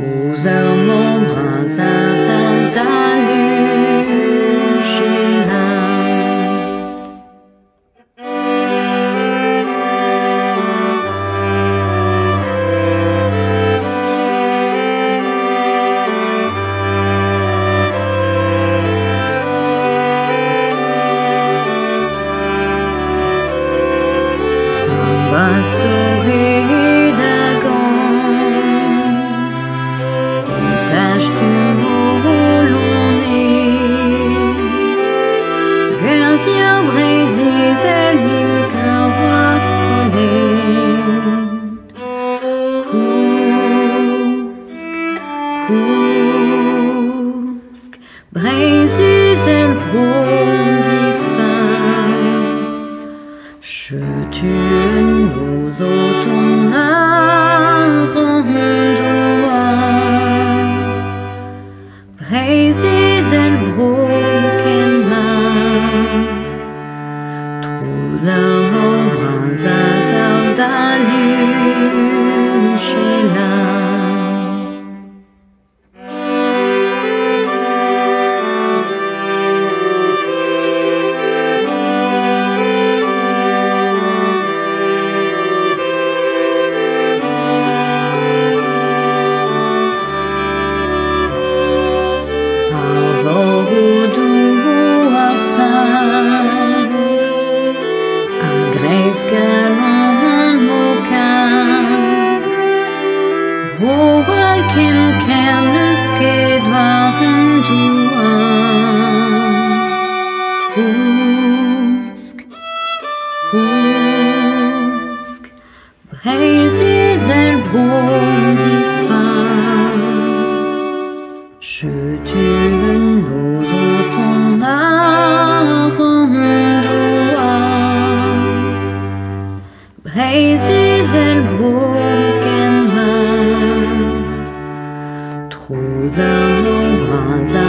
Trouz ar mor bras a sav da luchellat. Ar bastored a gan o dastum o loened. Gwerziañ Breizh-Izel n'int ket c'hoazh kollet. Kousk, kousk, Breizh-Izel bro dispar. Chetu un noz o tont àr an douar. Breizh-Izel bro ken mat. Trouz ar mor bras a sav da luchellat. Ar vor ar sag A-greiz kalon ho kar. Bro ken ker n'eus ket war an douar. Kousk, kousk, Breizh-Izel bro dispar. Chetu un noz o tont àr an douar. Breizh-Izel bro ken mat. Trouz ar mor bras a